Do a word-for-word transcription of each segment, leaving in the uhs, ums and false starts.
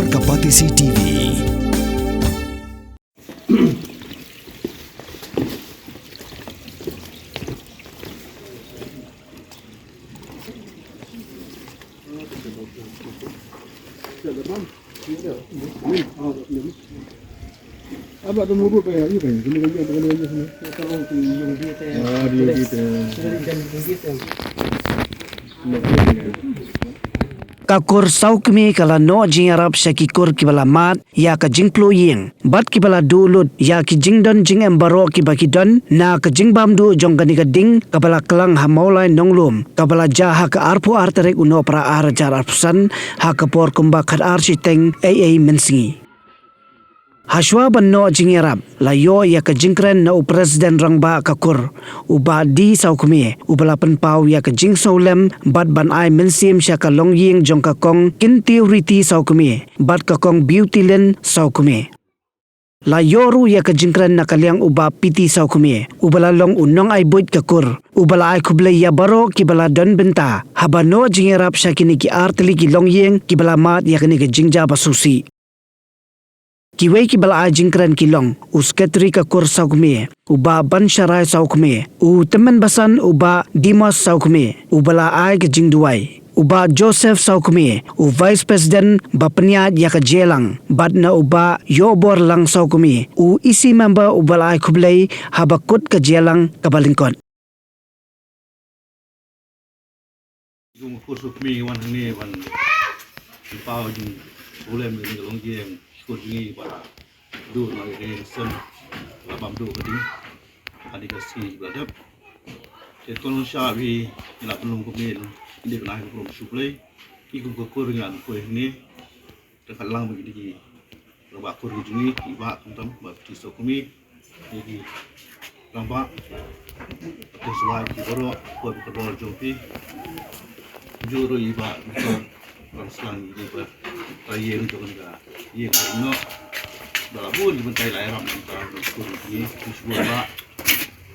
Ka Batesi T V. Ka kur Sawkmie ka la noh jingïarap sha ki kur kiba la mad ïa ka jingplung ïing bad kiba la duh lut ïa ki jingdon jingem baroh kiba ki don na ka jingbam duh jong kane ka ding kaba la klang ha Mawlai Nonglum, kaba la jia ha ka arphew ar tarik u Nohprah ar hajar arphew san, ha ka por kumba khatar shiteng eiei mynsngi. Hashwa ban noh jingïarap, la ïoh ïa ka jingkren na u President Rangbah ka kur, u Bah D Sawkmie, uba la pynpaw ïa ka jingsngewlem bad ban ai mynsiem sha ka longïing jong ka Kong Kyntew Riti Sawkmie bad ka Kong Beautylyn Sawkmie. La ïoh ruh ïa ka jingkren na ka liang u Bah P T Sawkmie, uba la long u nongai buit ka kur, uba la ai khublei ïa baroh kiba la don bynta haba noh jingïarap sha kine ki artylli ki longïing kiba la mad ïa kane ka jingjia ba sngewsih. Kiwei kiba la ai jingkren ki long u Secretary ka kur Sawkmie, u Bah Bansharai Sawkmie, u tymmen basan u Bah Dimos Sawkmie, uba la ai ka jingduwai, u Bah Joseph Sawkmie, u Vice President ba pynïaid ïa ka jingïalang, bad na u Bah Ïohborlang Sawkmie, u E C member uba la ai khublei haba kut ka jingïalang kaba lyngkot. Jong ka kur Sawkmie ngi wan hangne ban pynpaw jingkhublei ïa ka longïing ka kur jong ngi ba duh noh ïa ka ïing sem, la bam duh ka ding. Hadien ka sngi ba la dep. Te to ngi shah phi, ngi la pynlong kumne, ngi dei ban ai ka burom sha U Blei. Ngi kum ka kur ngi la poi hangne. Te ka lang ba ki dei ki rangbah kur ki jong ngi, i Bah khamtam, Bah P T Sawkmie, ïa ki rangbah, ki sawai ki baroh, ki kordor jong phi. Jong ruh i Bah Doctor Ranslang, i Bah, ka ïing jong ka ïing ka noh. Ba la bun ki bynta la ïarap na ka bynta kur ki jong ngi, ki shu Bah.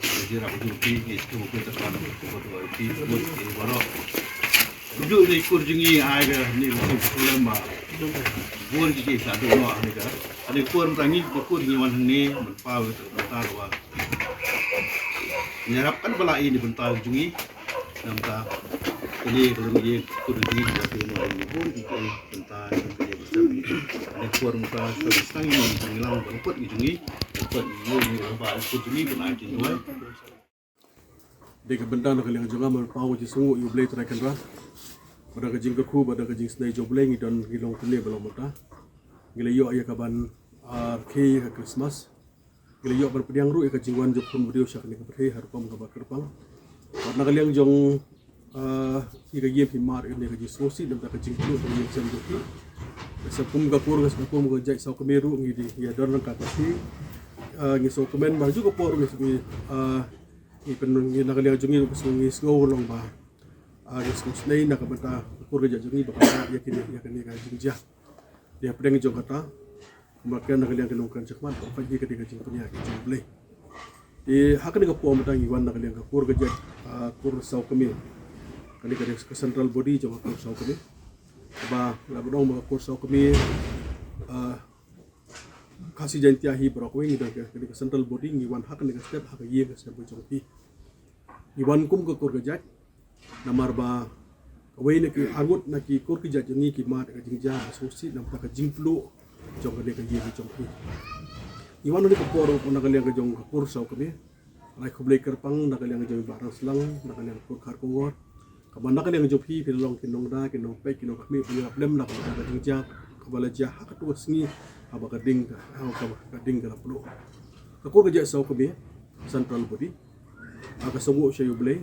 Jingïarap jong phi, ngi sngewbha ban kyrpad ïa phi, bun ki baroh. Ju ni kur jong ngi ai ka ni ka sngewlem ba bun ki ki sa duh noh ha ni ka. Ha ni ka por mynta ngi ka kur ngi wan hangne ban paw ïa ka bynta ba ngi ïarap kan ba la i ni bynta jong ngi. Namar kane ka long ïa ka kur jong ngi ka bun ki ki bynta jong ka ïa ka sngewlem. Ha ni ka por mynta sa ngi sdang ngi ngi lang ban kut ngi jong ngi. Kut ngi ngi lang ba kur jong ngi ban ai jingduwai. Dei ka bynta na ka liang jong nga ban paw ka jingsngewnguh ïa U Blei Trai Kynrad. Bad da ka jingkyrkhu bad da ka jingisnei jong U Blei ngi don ngi long kumne ba long mynta. Ngi la ïoh ïa ka ban, ah, rkhie ïa ka Krismas. Ngi la ïoh ban pdiang ruh ïa ka jingwan jong khun bynriew sha kane ka pyrthei ha rukom kaba kyrpang. Bad na ka liang jong, ah, ïa ka ïing phi mad ïa ka jingsngewsih namar ka jingpluh ka ïing sem jong phi. Sa kum ka kur, sa kum ka jait Sawkmie ruh ngi dei ïa don ryngkat bad phi. Ah, ngi sngewkmen ba ha kajuh ka por ngi, ah, Ngi pyn ngi na ka liang jong ngi ngi sngew long ba, ah, ngi sngewsynei na ka bynta ka kur ka jait jong ngi ba ka ïa kine ïa kane ka jingjia. Dei hapdeng jong kata kumba kren na ka liang ka nongkren shakhmat ba ka ïa kane ka jingpynïaid ka jong U Blei. Te ha kane ka por mynta ngi wan na ka liang ka kur ka jait, ah, kur Sawkmie. Kane ka dei ka central body jong ka kur Sawkmie. Ba la ba dong ba ka kur Sawkmie, ah, Khasi Jaiñtia hi baroh kawei ngi don ka, ka central body ngi wan ha kane ka step ha ka ïing ka step jong phi. Ngi wan kum ka kur ka jait namar ba kawei na ki arngut na ki kur ki jait jong ngi ki mad ka jingjia ka sngewsih namar ka jingpluh jong kane ka ïing jong phi. Ngi wan ha kane ka por na ka liang ka jong ka kur Sawkmie. Ai khublei kyrpang na ka liang jong i Bah Rangslang, na ka liang kur Kharkongor. Kaba na ka liang jong phi phi long ki nongda, ki nongpeit, ki nongkhmih, phi ïarap lem na ka jingjia kaba la jia ha kato ka sngi haba ka ding ka, ha kaba ka ding ka la pluh. Ka kur ka jait Sawkmie, central body. Ai ka sngewbha sha U Blei.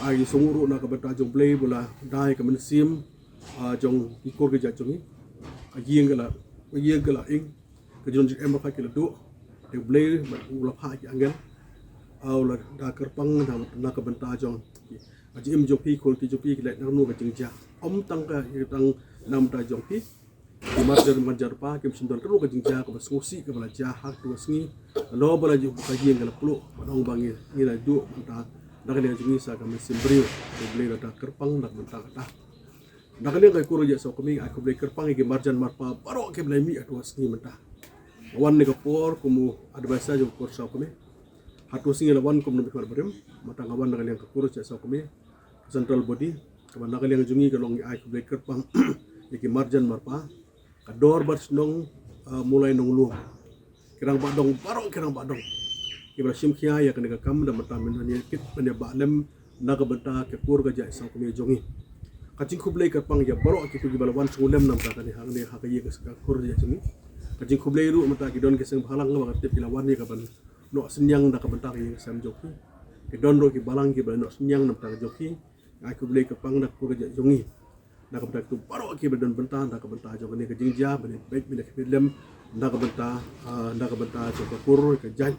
Ai ka sngewbha ruh na ka bynta jong U Blei ba la da ïa ka mynsiem, ah, jong ki kur ki jait jong ngi. Ka ïing ka la, ka ïing ka la ing. Ka jingdon jingem baroh ki la duh. Te U Blei u la phah ki angel. Ah, u la da kyrpang na, na ka bynta jong ki. Ka jingim jong phi, khun ki jong phi ki leit na kano ka jingjia. Ym tang ka, tang na ka bynta jong phi. Ki mat jar, mat jar pa kim shym don kano ka jingjia kaba sngewsih kaba la jia ha kato ka sngi. Lada ba la jia ka ïing ka la pluh. Ba dang ba ngi, ngi la duh mynta na ka liang jong ngi sa ka mynsiem briew. Te U Blei u la da kyrpang na ka bynta kata. Na ka liang ka kur ka jait sawkmie, ai khublei kyrpang ïa ki marjan marpa baroh kiba la mih hato ka sngi mynta. Wan ne ka por kum u advisor jong ka kur sawkmie. Hato ka sngi la wan kum u nongmihkhmat barim, mynta nga wan na ka liang ka kur ka jait sawkmie, central body. Kaba na ka liang jong ngi ka long ai khublei kyrpang ïa ki marjan marpa. Ka dor bad shnong, ah, Mawlai Nonglum. Ki rangbah dong baroh, ki rangbah dong kiba la shim khia ïa kane ka kam da mynta mynta ne kit ban ïa bah lem na ka bynta ka kur ka jait sawkmie jong ngi. Ka jingkhublei kyrpang ïa baroh ki kiba la wan sngewlem na ka bynta kane hangne ha ka ïing ka kur ka jait jong ngi. Ka jingkhublei ruh mynta ki don ki seng bhalang ba ka tip ki la wan ïa ka ban noh synñiang na ka bynta ka ïing ka sem jong ki. Ki don ruh ki balang kiba la noh synñiang na ka bynta ka jong ki. Ai khublei kyrpang na ka kur ka jait jong ngi. Na ka bynta kito baroh kiba don bynta na ka bynta jong kane ka jingjia, ban ïa peit ban ïa khmih lem na ka bynta, ah, na ka bynta jong ka kur ka jait.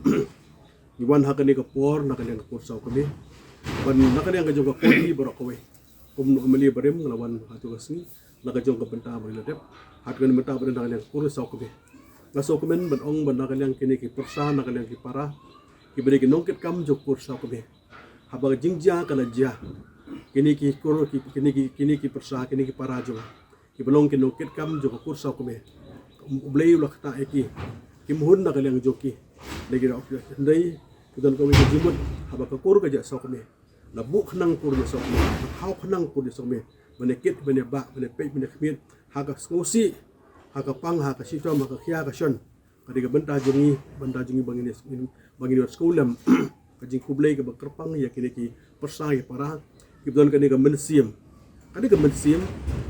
Ngi wan ha kane ka por na ka liang ka kur sawkmie. Ban na ka liang ka jong ka kur hi baroh kawei. Kum u MLA barim nga la wan hato ka sngi na ka jong ka bynta ba ngi la dep. Hato kane mynta ba na ka liang ka kur sawkmie. Nga sngewkmen ban ong ba na ka liang kine ki pyrsa, na ka liang ki para, kiba dei ki nongkitkam jong ka kur sawkmie. Haba ka jingjia ka la jia, kine ki kur, ki, kine ki, kine ki pyrsa, kine ki para jong nga, kiba long ki nongkitkam jong ka kur sawkmie, U Blei u la ktah ïa ki, ki mhun na ka liang jong ki. Lei ki dei, ki don kawei ka jingmut, haba ka kur ka jait sawkmie, la buh khnang ka kur jait sawkmie, la khaw khnang ka kur jait sawkmie, ban ïa kit ban ïa bah, ban ïa peit ban ïa khmih ha ka sngewsih, ha ka pang, ha ka shitom, ha ka khia ka shon. Ka dei ka bynta jong ngi, bynta jong ngi ba ngin, ba ngin ïoh sngewlem. Ka jingkhublei kaba kyrpang ïa kine ki pyrsa ki para kiba don kane ka mynsiem. Kane ka mynsiem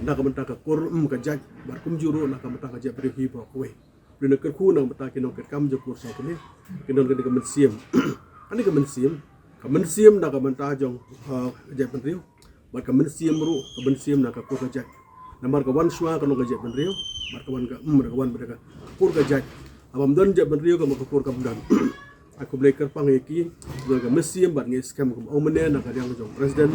na ka bynta ka kur, mm, ka jait, bad kumjuh ruh na ka bynta ka jaitbynriew hi baroh kawei. Hynrei kyrkhu na ka bynta ki nongkitkam jong ka kur sawkmie, ki don kane ka mynsiem. Kane ka mynsiem, ka mynsiem na ka bynta jong, ah, ka jaitbynriew. Bad ka mynsiem ruh, ka mynsiem na ka kur ka jait. Namar ka wan shuwa ka long ka jaitbynriew, bad ka wan ka, mm, ka wan bad ka kur ka jait. Haba ym don jaitbynriew ka mut ka kur kam don. Ai khublei kyrpang ïa ki, don ka mynsiem bad ngi skhem kum u mane na ka liang jong president,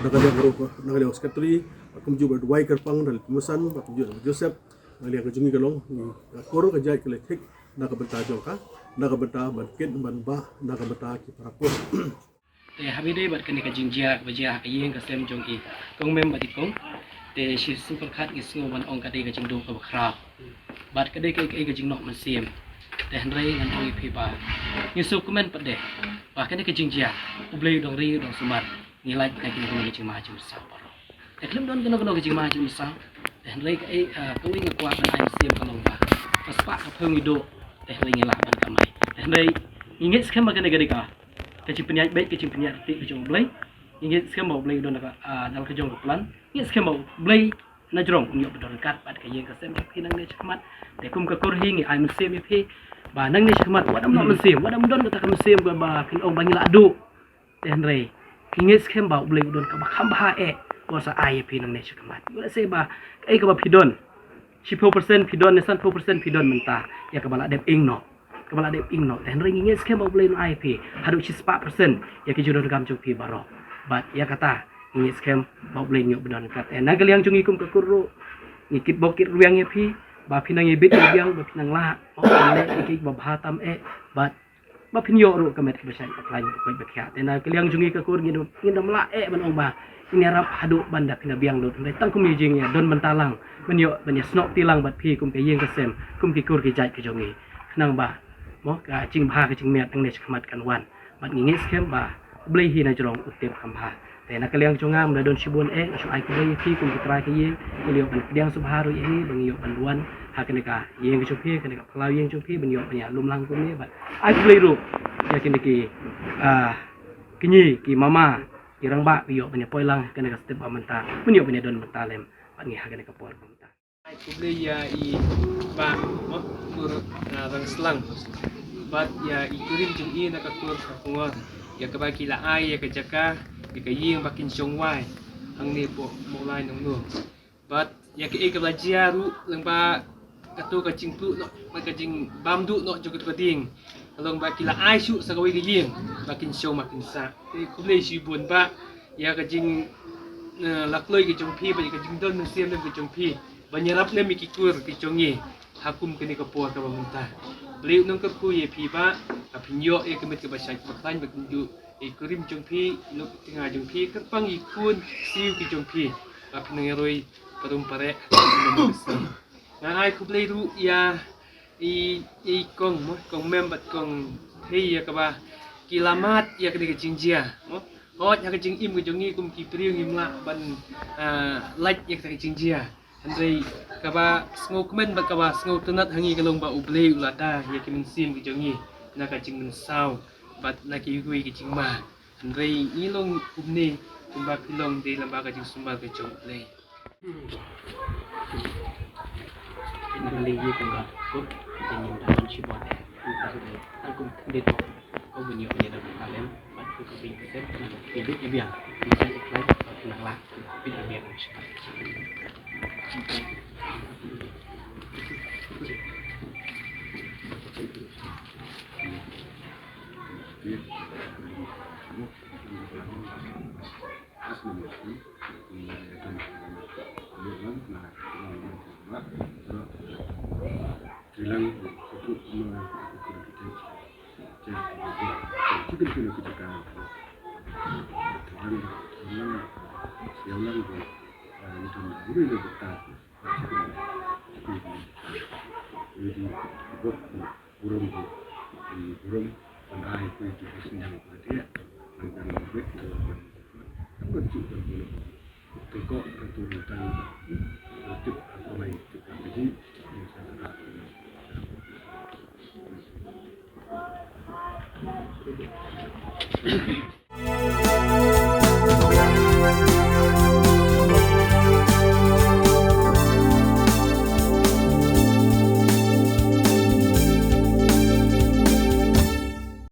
na ka liang ruh ka, na ka liang secretary, bad kumjuh bad wai kyrpang da permission, bad kumjuh da Joseph, na ka liang ka jong ngi ka long, ngi ka kur ka jait ka la thik, na ka bynta jong ka, na ka bynta ban kit ban bah, na ka bynta ki para kur. Te haba ïadei bad kane ka jingjia kaba jia ha ka ïing ka sem jong i kong Mem bad i kong, te shi sngewpyrkhat ngi sngew ban ong ka dei ka jingduh kaba khraw. Bad ka dei ka, ka, ka jingnoh mynsiem. Te hynrei ngan ong ïa phi ba ngi sngewkmen pat de ba kane ka jingjia U Blei u dang ri u dang sumar. Ngi lait na kine kine ki jingma jingmynsaw baroh. Te khlem don kano kano ki jingma jingmynsaw. Te hynrei ka, eh, ah, kawei nga kwah ban ai mynsiem ka long ba ka spah ka phew ngi duh. Te hynrei ngi lah ban kamai. Te hynrei ngi ngeit skhem ba kane ka dei ka ka jingpynïaid beit, ka jingpynïaid ryntih ka jong U Blei. Ngi ngeit skhem ba U Blei u don da ka, ah, da la ka jong ka plan. Ngi ngeit skhem ba U Blei na jrong un ïoh ba don ryngkat bad ka ïing ka sem jong phi nangne shakhmat. Te kum ka kur hi ngi ai mynsiem ïa phi ba nangne shakhmat wat ym don mynsiem, wat ym don kata ka mynsiem ba, ba phin ong ba ngi la duh. Te hynrei ngi ngeit skhem ba U Blei u don kaba kham bha eh, u sa ai ïa phi nangne shakhmat. Lehse ba kaei kaba phi don, shiphew percent phi don ne sanphew percent phi don mynta ïa kaba la dep ing noh. Kaba la dep ing noh. Te hynrei ngi ngeit skhem ba U Blei un ai phi haduh shispah percent ïa ki jingdonkam jong phi baroh. Bad ïa kata ngi ngeit skhem ba U Blei un ïoh ba don ryngkat. Te na ka liang jong ngi kum ka kur ruh ngi kitbok kitrwiang ïa phi ba phi nang ïa bit ïa biang, ba phi nang lah, oh, leh ïa ki ba bha tam eh, bad ba phin ïoh ruh ka met kaba shait ba khlaiñ, ba koit ba khiah. Te na ka liang jong ngi ka kur ngin, ngin ym lah eh ban ong ba ngin ïarap haduh ban da phin da biang lut. Hynrei tang kum ïa jingïadon bynta lang, ban ïoh, ban ïasnoh kti lang bad phi kum ka ïing ka sem, kum ki kur ki jait ka jong ngi. Khnang ba, mo, ka jingbha ka jingmiat nangne shakhmat kan wan. Bad ngi ngeit skhem ba U Blei hi na jrong u tip kham bha. Te na ka liang jong nga ym da don shibun eh, nga shu ai khublei ïa phi kum ki trai ka ïing, ngi la ïoh ban pdiang sngewbha ruh ïa hi ba ngi ïoh ban wan ha kane ka ïing ka jong phi, kane ka phyllaw ïing jong phi, ban ïoh ban ïalum lang kumne bad ai khublei ruh ïa kine ki, ah, kñi ki mama ki rangbah ba ïoh ban ïapoi lang ha kane ka step ba mynta, ban ïoh ban ïadon bynta lem bad ngi ha kane ka por ba mynta. Ai khublei ïa i Bah, mo, Kur, ah, Rangslang. Bad ïa i kurim jong i na ka kur ka Pangor, ïa kaba ki la ai ïa ka jaka, ïa ka ïing ba kin shong wai hangne hapoh Mawlai Nonglum. Bad ïa kaei kaba la jia ruh lyngba kato ka jingpluh noh, ka jingbam duh noh jong kato ka dieng, ka long ba ki la ai shuh sa kawei ka ïing ba kin shong ba kin sah. Te khublei shibun Bah ïa ka jing, eh, la kloi ka jong phi bad ïa ka jingdon mynsiem lem ka jong phi ban ïarap lem ïa ki kur ki jong ngi ha kum kane ka por kaba mynta. Blei un nang kyrkhu ïa phi Bah, ba phin ïoh ïa ka met kaba shait ba khlaiñ, ba kumjuh ïa i kurim jong phi, i lok i tnga jong phi, kyrpang ïa i khun siew ki jong phi, ba phin nang ïaroi parum pareh. Nga ai khublei ruh ïa i, i kong mo, kong Mem bad kong Thei ïa kaba ki la mad ïa kane ka jingjia mo. Hooid ha ka jingim ka jong ngi kum ki briew ngim lah ban, ah, lait ïa kata ka jingjia. Hynrei kaba sngewkmen bad kaba sngewtynnat ha ngi ka long ba U Blei u la da ïa ki mynsiem ki jong ngi na ka jingmynsaw bad na kiwei ki jingma. Hynrei ngi long kumne kumba phi long dei lyngba ka jingsumar ka jong U Blei.